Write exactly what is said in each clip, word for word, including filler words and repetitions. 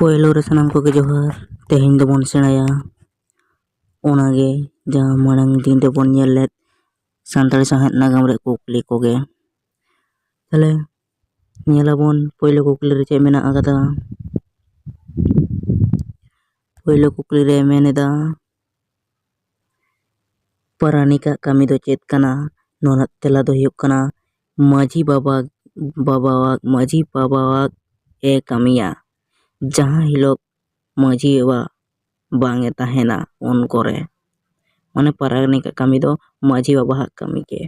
ᱯᱳᱭᱞᱳ ᱨᱮ ᱥᱟᱱᱟᱢ ᱠᱚᱜᱮ ᱡᱚᱦᱟᱨ᱾ ᱛᱮᱦᱮᱧ ᱫᱚᱵᱚᱱ ᱥᱮᱬᱟᱭᱟ ᱚᱱᱟᱜᱮ ᱡᱟᱦᱟᱸ ᱢᱟᱲᱟᱝ ᱫᱤᱱ ᱨᱮᱵᱚᱱ ᱧᱮᱞ ᱞᱮᱫ ᱥᱟᱱᱛᱟᱲᱤ ᱥᱟᱶᱦᱮᱫ ᱱᱟᱜᱟᱢ ᱨᱮ ᱠᱩᱠᱞᱤ ᱠᱚᱜᱮ᱾ ᱛᱟᱦᱞᱮ ᱧᱮᱞᱟᱵᱚᱱ ᱯᱳᱭᱞᱳ ᱠᱩᱠᱞᱤ ᱨᱮ ᱪᱮᱫ ᱢᱮᱱᱟᱜ ᱟᱠᱟᱫᱟ᱾ ᱯᱳᱭᱞᱳ ᱠᱩᱠᱞᱤ ᱨᱮ ᱢᱮᱱ ᱮᱫᱟ, ᱯᱟᱨᱟᱱᱤᱠᱟᱜ ᱠᱟᱹᱢᱤ ᱫᱚ ᱪᱮᱫ ᱠᱟᱱᱟ? ᱱᱚᱣᱟ ᱨᱮᱱᱟᱜ ᱛᱮᱞᱟ ᱫᱚ ᱦᱩᱭᱩᱜ ᱠᱟᱱᱟ ᱢᱟᱹᱡᱷᱤ ᱵᱟᱵᱟ, ᱵᱟᱵᱟᱣᱟᱜ, ᱢᱟᱹᱡᱷᱤ ᱵᱟᱵᱟᱣᱟᱜ ᱮ ᱠᱟᱹᱢᱤᱭᱟ᱾ ᱡᱟᱦᱟᱸ ᱦᱤᱞᱳᱜ ᱢᱟᱹᱡᱷᱤ ᱵᱟᱵᱟ ᱵᱟᱝ ᱮ ᱛᱟᱦᱮᱱᱟ ᱩᱱ ᱠᱚᱨᱮ, ᱢᱟᱱᱮ ᱯᱟᱨᱟᱱᱤᱠᱟᱜ ᱠᱟᱹᱢᱤ ᱫᱚ ᱢᱟᱹᱡᱷᱤ ᱵᱟᱵᱟᱣᱟᱜ ᱠᱟᱹᱢᱤ ᱜᱮ᱾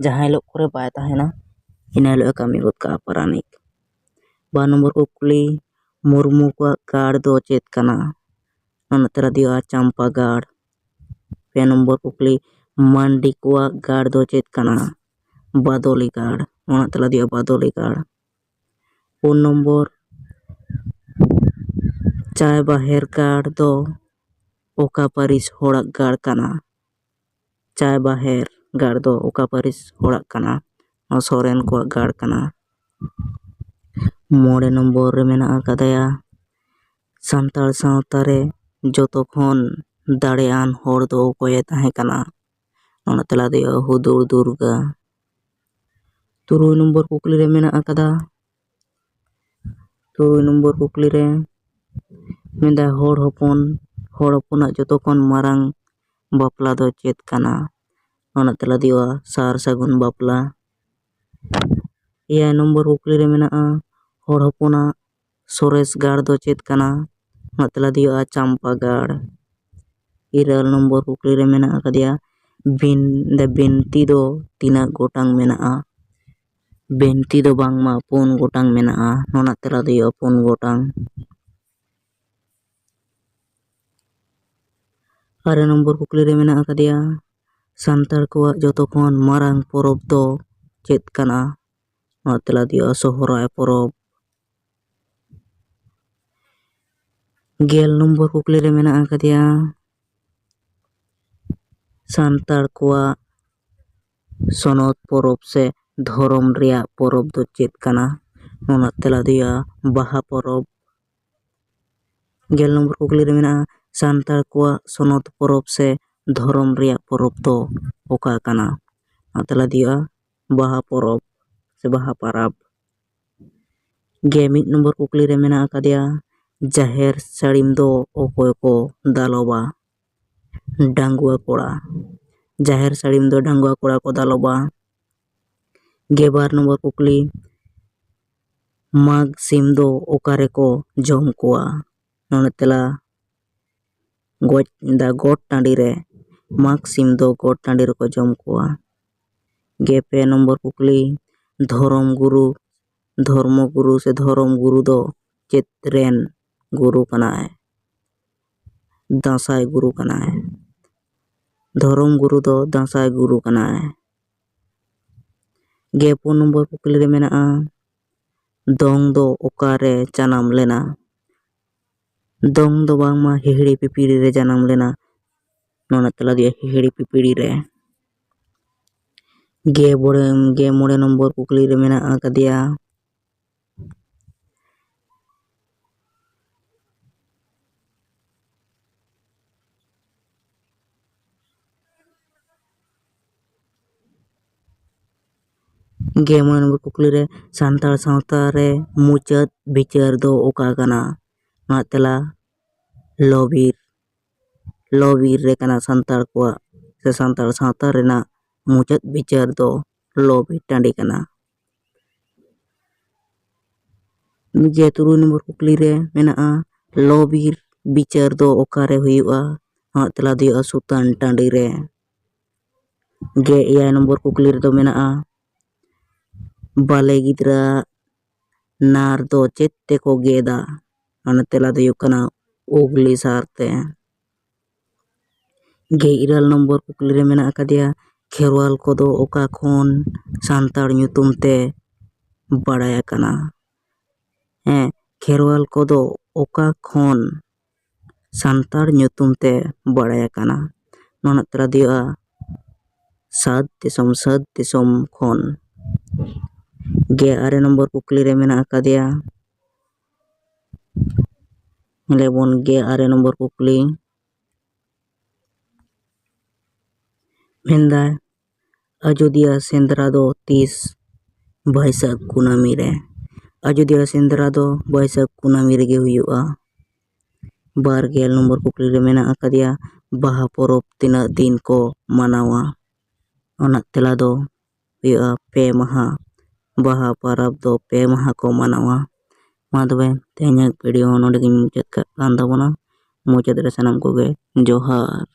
ᱡᱟᱦᱟᱸ ᱦᱤᱞᱳᱜ ᱠᱚᱨᱮ ᱵᱟᱭ ᱛᱟᱦᱮᱱᱟ, ᱤᱱᱟᱹ ᱦᱤᱞᱳᱜ ᱮ ᱠᱟᱹᱢᱤ ᱜᱚᱫ ᱠᱟᱜᱼᱟ ᱯᱟᱨᱟᱱᱤᱠ᱾ ᱵᱟᱨ ᱱᱚᱢᱵᱚᱨ ᱠᱩᱠᱞᱤ, ᱢᱩᱨᱢᱩ ᱠᱚᱣᱟᱜ ᱜᱟᱲ ᱫᱚ ᱪᱮᱫ ᱠᱟᱱᱟ? ᱚᱱᱟ ᱛᱮᱞᱟ ᱫᱚ ᱦᱩᱭᱩᱜᱼᱟ ᱪᱟᱢᱯᱟ ᱜᱟᱲ᱾ ᱯᱮ ᱱᱚᱢᱵᱚᱨ ᱠᱩᱠᱞᱤ, ᱢᱟᱱᱰᱤ ᱠᱚᱣᱟᱜ ᱜᱟᱲ ᱫᱚ ᱪᱮᱫ ᱠᱟᱱᱟ? ᱵᱟᱫᱚᱞᱤ ᱜᱟᱲ᱾ ᱚᱱᱟ ᱛᱮᱞᱟ ᱫᱚ ᱦᱩᱭᱩᱜᱼᱟ ᱵᱟᱫᱚᱞᱤ ᱜᱟᱲ᱾ ᱯᱩᱱ ᱱᱚᱢᱵᱚᱨ, ᱪᱟᱭ ᱵᱟᱦᱮᱨ ᱜᱟᱲ ᱫᱚ ᱚᱠᱟ ᱯᱟᱹᱨᱤᱥ ᱦᱚᱲᱟᱜ ᱜᱟᱲ ᱠᱟᱱᱟ? ᱪᱟᱭ ᱵᱟᱦᱮᱨ ᱜᱟᱲ ᱫᱚ ᱚᱠᱟ ᱯᱟᱹᱨᱤᱥ ᱦᱚᱲᱟᱜ ᱠᱟᱱᱟ? ᱱᱚᱣᱟ ᱥᱚᱨᱮᱱ ᱠᱚᱣᱟᱜ ᱜᱟᱲ ᱠᱟᱱᱟ᱾ ᱢᱚᱬᱮ ᱱᱚᱢᱵᱚᱨ ᱨᱮ ᱢᱮᱱᱟᱜ ᱟᱠᱟᱫᱟ, ᱥᱟᱱᱛᱟᱲ ᱥᱟᱶᱛᱟ ᱨᱮ ᱡᱚᱛᱚ ᱠᱷᱚᱱ ᱫᱟᱲᱮᱭᱟᱱ ᱦᱚᱲ ᱫᱚ ᱚᱠᱚᱭᱮ ᱛᱟᱦᱮᱸ ᱠᱟᱱᱟ? ᱚᱱᱟ ᱛᱮᱞᱟ ᱫᱚ ᱦᱩᱭᱩᱜᱼᱟ ᱦᱩᱫᱩᱲ ᱫᱩᱨᱜᱟ᱾ ᱛᱩᱨᱩᱭ ᱱᱚᱢᱵᱚᱨ ᱠᱩᱠᱞᱤ ᱨᱮ ᱢᱮᱱᱟᱜ ᱟᱠᱟᱫᱟ, ᱛᱩᱨᱩᱭ ᱱᱚᱢᱵᱚᱨ ᱠᱩᱠᱞᱤ ᱨᱮ ᱢᱮᱱᱫᱟᱭ, ᱦᱚᱲ ᱦᱚᱯᱚᱱ, ᱦᱚᱲ ᱦᱚᱯᱚᱱᱟᱜ ᱡᱚᱛᱚ ᱠᱷᱚᱱ ᱢᱟᱨᱟᱝ ᱵᱟᱯᱞᱟ ᱫᱚ ᱪᱮᱫ ᱠᱟᱱᱟ? ᱚᱱᱟ ᱛᱮᱞᱟ ᱫᱚ ᱦᱩᱭᱩᱜᱼᱟ ᱥᱟᱨ ᱥᱟᱹᱜᱩᱱ ᱵᱟᱯᱞᱟ᱾ ᱮᱭᱟᱭ ᱱᱚᱢᱵᱚᱨ ᱠᱩᱠᱞᱤ ᱨᱮ ᱢᱮᱱᱟᱜᱼᱟ, ᱦᱚᱲ ᱦᱚᱯᱚᱱᱟᱜ ᱥᱚᱨᱮᱥ ᱜᱟᱲ ᱫᱚ ᱪᱮᱫ ᱠᱟᱱᱟ? ᱚᱱᱟ ᱛᱮᱞᱟ ᱫᱚ ᱦᱩᱭᱩᱜᱼᱟ ᱪᱟᱢᱯᱟ ᱜᱟᱲ᱾ ᱤᱨᱟᱹᱞ ᱱᱚᱢᱵᱚᱨ ᱠᱩᱠᱞᱤ ᱨᱮ ᱢᱮᱱᱟᱜ ᱟᱠᱟᱫᱮᱭᱟ, ᱵᱤᱱ-, ᱵᱤᱱᱛᱤ ᱫᱚ ᱛᱤᱱᱟᱹᱜ ᱜᱚᱴᱟᱝ ᱢᱮᱱᱟᱜᱼᱟ? ᱵᱤᱱᱛᱤ ᱫᱚ ᱵᱟᱝᱢᱟ ᱯᱩᱱ ᱜᱚᱴᱟᱝ ᱢᱮᱱᱟᱜᱼᱟ᱾ ᱱᱚᱣᱟ ᱨᱮᱱᱟᱜ ᱛᱮᱞᱟ ᱫᱚ ᱦᱩᱭᱩᱜᱼᱟ ᱯᱩᱱ ᱜᱚᱴᱟᱝ᱾ ᱟᱨᱮ ᱱᱚᱢᱵᱚᱨ ᱠᱩᱠᱞᱤ ᱨᱮ ᱢᱮᱱᱟᱜ ᱟᱠᱟᱫᱮᱭᱟ, ᱥᱟᱱᱛᱟᱲ ᱠᱚᱣᱟᱜ ᱡᱚᱛᱚ ᱠᱷᱚᱱ ᱢᱟᱨᱟᱝ ᱯᱚᱨᱚᱵᱽ ᱫᱚ ᱪᱮᱫ ᱠᱟᱱᱟ? ᱱᱚᱣᱟ ᱛᱮᱞᱟ ᱫᱚ ᱦᱩᱭᱩᱜᱼᱟ ᱥᱚᱦᱨᱟᱭ ᱯᱚᱨᱚᱵᱽ᱾ ᱜᱮᱞ ᱱᱚᱢᱵᱚᱨ ᱠᱩᱠᱞᱤ ᱨᱮ ᱢᱮᱱᱟᱜ ᱟᱠᱟᱫᱮᱭᱟ, ᱥᱟᱱᱛᱟᱲ ᱠᱚᱣᱟᱜ ᱥᱚᱱᱚᱛ ᱯᱚᱨᱚᱵᱽ ᱥᱮ ᱫᱷᱚᱨᱚᱢ ᱨᱮᱭᱟᱜ ᱯᱚᱨᱚᱵᱽ ᱫᱚ ᱪᱮᱫ ᱠᱟᱱᱟ? ᱱᱚᱣᱟ ᱨᱮᱱᱟᱜ ᱛᱮᱞᱟ ᱫᱚ ᱦᱩᱭᱩᱜᱼᱟ ᱵᱟᱦᱟ ᱯᱚᱨᱚᱵᱽ᱾ ᱜᱮᱞ ᱱᱚᱢᱵᱚᱨ ᱠᱩᱠᱞᱤ ᱨᱮ ᱢᱮᱱᱟᱜᱼᱟ, ᱥᱟᱱᱛᱟᱲ ᱠᱚᱣᱟᱜ ᱥᱚᱱᱚᱛ ᱯᱚᱨᱚᱵᱽ ᱥᱮ ᱫᱷᱚᱨᱚᱢ ᱨᱮᱭᱟᱜ ᱯᱚᱨᱚᱵᱽ ᱫᱚ ᱚᱠᱟ ᱠᱟᱱᱟ? ᱱᱚᱣᱟ ᱛᱮᱞᱟ ᱫᱚ ᱦᱩᱭᱩᱜᱼᱟ ᱵᱟᱦᱟ ᱯᱚᱨᱚᱵᱽ ᱥᱮ ᱵᱟᱦᱟ ᱯᱚᱨᱚᱵᱽ᱾ ᱜᱮ ᱢᱤᱫ ᱱᱚᱢᱵᱚᱨ ᱠᱩᱠᱞᱤ ᱨᱮ ᱢᱮᱱᱟᱜ ᱟᱠᱟᱫᱮᱭᱟ, ᱡᱟᱦᱮᱨ ᱥᱟᱹᱲᱤᱢ ᱫᱚ ᱚᱠᱚᱭ ᱠᱚ ᱫᱟᱞᱚᱵᱟ? ᱰᱟᱺᱜᱩᱣᱟᱹ ᱠᱚᱲᱟ᱾ ᱡᱟᱦᱮᱨ ᱥᱟᱹᱲᱤᱢ ᱫᱚ ᱰᱟᱺᱜᱩᱣᱟᱹ ᱠᱚᱲᱟ ᱠᱚ ᱫᱟᱞᱚᱵᱟ᱾ ᱜᱮ ᱵᱟᱨ ᱱᱚᱢᱵᱚᱨ ᱠᱩᱠᱞᱤ, ᱢᱟᱜᱽ ᱥᱤᱢ ᱫᱚ ᱚᱠᱟ ᱨᱮᱠᱚ ᱡᱚᱢ ᱠᱚᱣᱟ? ᱱᱚᱰᱮ ᱛᱮᱞᱟ, ᱜᱚᱡ ᱫᱟ ᱜᱚᱴ ᱴᱟᱺᱰᱤ ᱨᱮ᱾ ᱢᱟᱜᱽ ᱥᱤᱢ ᱫᱚ ᱜᱚᱴ ᱴᱟᱺᱰᱤ ᱨᱮᱠᱚ ᱡᱚᱢ ᱠᱚᱣᱟ᱾ ᱜᱮ ᱯᱮ ᱱᱚᱢᱵᱚᱨ ᱠᱩᱠᱞᱤ, ᱫᱷᱚᱨᱚᱢ ᱜᱩᱨᱩ, ᱫᱷᱚᱨᱢᱚ ᱜᱩᱨᱩ ᱥᱮ ᱫᱷᱚᱨᱚᱢ ᱜᱩᱨᱩ ᱫᱚ ᱪᱮᱫ ᱨᱮᱱ ᱜᱩᱨᱩ ᱠᱟᱱᱟᱭ? ᱫᱟᱸᱥᱟᱭ ᱜᱩᱨᱩ ᱠᱟᱱᱟᱭ᱾ ᱫᱷᱚᱨᱚᱢ ᱜᱩᱨᱩ ᱫᱚ ᱫᱟᱸᱥᱟᱭ ᱜᱩᱨᱩ ᱠᱟᱱᱟᱭ᱾ ᱜᱮ ᱯᱩᱱ ᱱᱚᱢᱵᱚᱨ ᱠᱩᱠᱞᱤ ᱨᱮ ᱢᱮᱱᱟᱜᱼᱟ, ᱫᱚᱝ ᱫᱚ ᱚᱠᱟᱨᱮ ᱡᱟᱱᱟᱢ ᱞᱮᱱᱟ? ᱫᱚᱝ ᱫᱚ ᱵᱟᱝᱢᱟ ᱦᱤᱦᱤᱲᱤ ᱯᱤᱯᱤᱲᱤ ᱨᱮ ᱡᱟᱱᱟᱢ ᱞᱮᱱᱟ᱾ ᱱᱚᱣᱟ ᱨᱮᱱᱟᱜ ᱛᱮᱞᱟ ᱫᱚ ᱦᱤᱦᱤᱲᱤ ᱯᱤᱯᱤᱲᱤ ᱨᱮ᱾ ᱜᱮ ᱢᱚᱬᱮ, ᱜᱮ ᱢᱚᱬᱮ ᱱᱚᱢᱵᱚᱨ ᱠᱩᱠᱞᱤ ᱨᱮ ᱢᱮᱱᱟᱜ ᱟᱠᱟᱫᱮᱭᱟ, ᱜᱮ ᱢᱚᱬᱮ ᱱᱚᱢᱵᱚᱨ ᱠᱩᱠᱞᱤ ᱨᱮ, ᱥᱟᱱᱛᱟᱲ ᱥᱟᱶᱛᱟ ᱨᱮ ᱢᱩᱪᱟᱹᱫ ᱵᱤᱪᱟᱹᱨ ᱫᱚ ᱚᱠᱟ ᱠᱟᱱᱟ? ᱱᱚᱣᱟ ᱛᱮᱞᱟ ᱞᱚ ᱵᱤᱨ᱾ ᱞᱚ ᱵᱤᱨ ᱨᱮ ᱠᱟᱱᱟ ᱥᱟᱱᱛᱟᱲ ᱠᱚᱣᱟᱜ ᱥᱮ ᱥᱟᱱᱛᱟᱲ ᱥᱟᱶᱛᱟ ᱨᱮᱱᱟᱜ ᱢᱩᱪᱟᱹᱫ ᱵᱤᱪᱟᱹᱨ ᱫᱚ ᱞᱚ ᱵᱤᱨ ᱴᱟᱺᱰᱤ ᱠᱟᱱᱟ᱾ ᱜᱮ ᱛᱩᱨᱩᱭ ᱱᱚᱢᱵᱚᱨ ᱠᱩᱠᱞᱤ ᱨᱮ ᱢᱮᱱᱟᱜᱼᱟ, ᱞᱚ ᱵᱤᱨ ᱵᱤᱪᱟᱹᱨ ᱫᱚ ᱚᱠᱟᱨᱮ ᱦᱩᱭᱩᱜᱼᱟ? ᱱᱚᱣᱟ ᱛᱮᱞᱟ ᱫᱚ ᱦᱩᱭᱩᱜᱼᱟ ᱥᱩᱛᱟᱱ ᱴᱟᱺᱰᱤ ᱨᱮ᱾ ᱜᱮ ᱮᱭᱟᱭ ᱱᱚᱢᱵᱚᱨ ᱠᱩᱠᱞᱤ ᱨᱮᱫᱚ ᱢᱮᱱᱟᱜᱼᱟ, ᱵᱟᱞᱮ ᱜᱤᱫᱽᱨᱟᱹ ᱱᱟᱨ ᱫᱚ ᱪᱮᱫ ᱛᱮᱠᱚ ᱜᱮᱫᱟ? ᱚᱱᱟ ᱛᱮᱞᱟ ᱫᱚ ᱦᱩᱭᱩᱜ ᱠᱟᱱᱟ ᱩᱜᱽᱞᱤ ᱥᱟᱨ ᱛᱮ᱾ ᱜᱮ ᱤᱨᱟᱹᱞ ᱱᱚᱢᱵᱚᱨ ᱠᱩᱠᱞᱤ ᱨᱮ ᱢᱮᱱᱟᱜ ᱟᱠᱟᱫᱮᱭᱟ, ᱠᱷᱮᱨᱣᱟᱞ ᱠᱚᱫᱚ ᱚᱠᱟ ᱠᱷᱚᱱ ᱥᱟᱱᱛᱟᱲ ᱧᱩᱛᱩᱢ ᱛᱮ ᱵᱟᱲᱟᱭ ᱟᱠᱟᱱᱟ? ᱦᱮᱸ, ᱠᱷᱮᱨᱣᱟᱞ ᱠᱚᱫᱚ ᱚᱠᱟ ᱠᱷᱚᱱ ᱥᱟᱱᱛᱟᱲ ᱧᱩᱛᱩᱢ ᱛᱮ ᱵᱟᱲᱟᱭ ᱟᱠᱟᱱᱟ? ᱱᱚᱣᱟ ᱨᱮᱱᱟᱜ ᱛᱮᱞᱟ ᱫᱚ ᱦᱩᱭᱩᱜᱼᱟ ᱥᱟᱹᱛ ᱫᱤᱥᱚᱢ, ᱥᱟᱹᱛ ᱫᱤᱥᱚᱢ ᱠᱷᱚᱱ᱾ ᱜᱮ ᱟᱨᱮ ᱱᱚᱢᱵᱚᱨ ᱠᱩᱠᱞᱤ ᱨᱮ ᱢᱮᱱᱟᱜ ᱟᱠᱟᱫᱮᱭᱟ, ᱧᱮᱞᱮᱵᱚᱱ ᱜᱮᱞ ᱟᱨᱮ ᱱᱚᱢᱵᱚᱨ ᱠᱩᱠᱞᱤ᱾ ᱢᱮᱱᱫᱟᱭ, ᱟᱡᱳᱫᱤᱭᱟᱹ ᱥᱮᱸᱫᱽᱨᱟ ᱫᱚ ᱛᱤᱥ? ᱵᱟᱹᱭᱥᱟᱹᱠᱷ ᱠᱩᱱᱟᱹᱢᱤ ᱨᱮ᱾ ᱟᱡᱳᱫᱤᱭᱟᱹ ᱥᱮᱸᱫᱽᱨᱟ ᱫᱚ ᱵᱟᱹᱭᱥᱟᱹᱠᱷ ᱠᱩᱱᱟᱹᱢᱤ ᱨᱮᱜᱮ ᱦᱩᱭᱩᱜᱼᱟ᱾ ᱵᱟᱨ ᱜᱮᱞ ᱱᱚᱢᱵᱚᱨ ᱠᱩᱠᱞᱤ ᱨᱮ ᱢᱮᱱᱟᱜ ᱟᱠᱟᱫᱮᱭᱟ, ᱵᱟᱦᱟ ᱯᱚᱨᱚᱵᱽ ᱛᱤᱱᱟᱹᱜ ᱫᱤᱱ ᱠᱚ ᱢᱟᱱᱟᱣᱟ? ᱚᱱᱟ ᱛᱮᱞᱟ ᱫᱚ ᱦᱩᱭᱩᱜᱼᱟ ᱯᱮ ᱢᱟᱦᱟ᱾ ᱵᱟᱦᱟ ᱯᱚᱨᱚᱵᱽ ᱫᱚ ᱯᱮ ᱢᱟᱦᱟ ᱠᱚ ᱢᱟᱱᱟᱣᱟ᱾ ᱢᱟ ᱛᱚᱵᱮ ᱛᱮᱦᱮᱧᱟᱜ ᱵᱷᱤᱰᱤᱭᱳ ᱱᱚᱰᱮ ᱜᱤᱧ ᱢᱩᱪᱟᱹᱫ ᱠᱟᱜ ᱠᱟᱱ ᱛᱟᱵᱚᱱᱟ᱾ ᱢᱩᱪᱟᱹᱫ ᱨᱮ ᱥᱟᱱᱟᱢ ᱠᱚᱜᱮ ᱡᱚᱦᱟᱨ᱾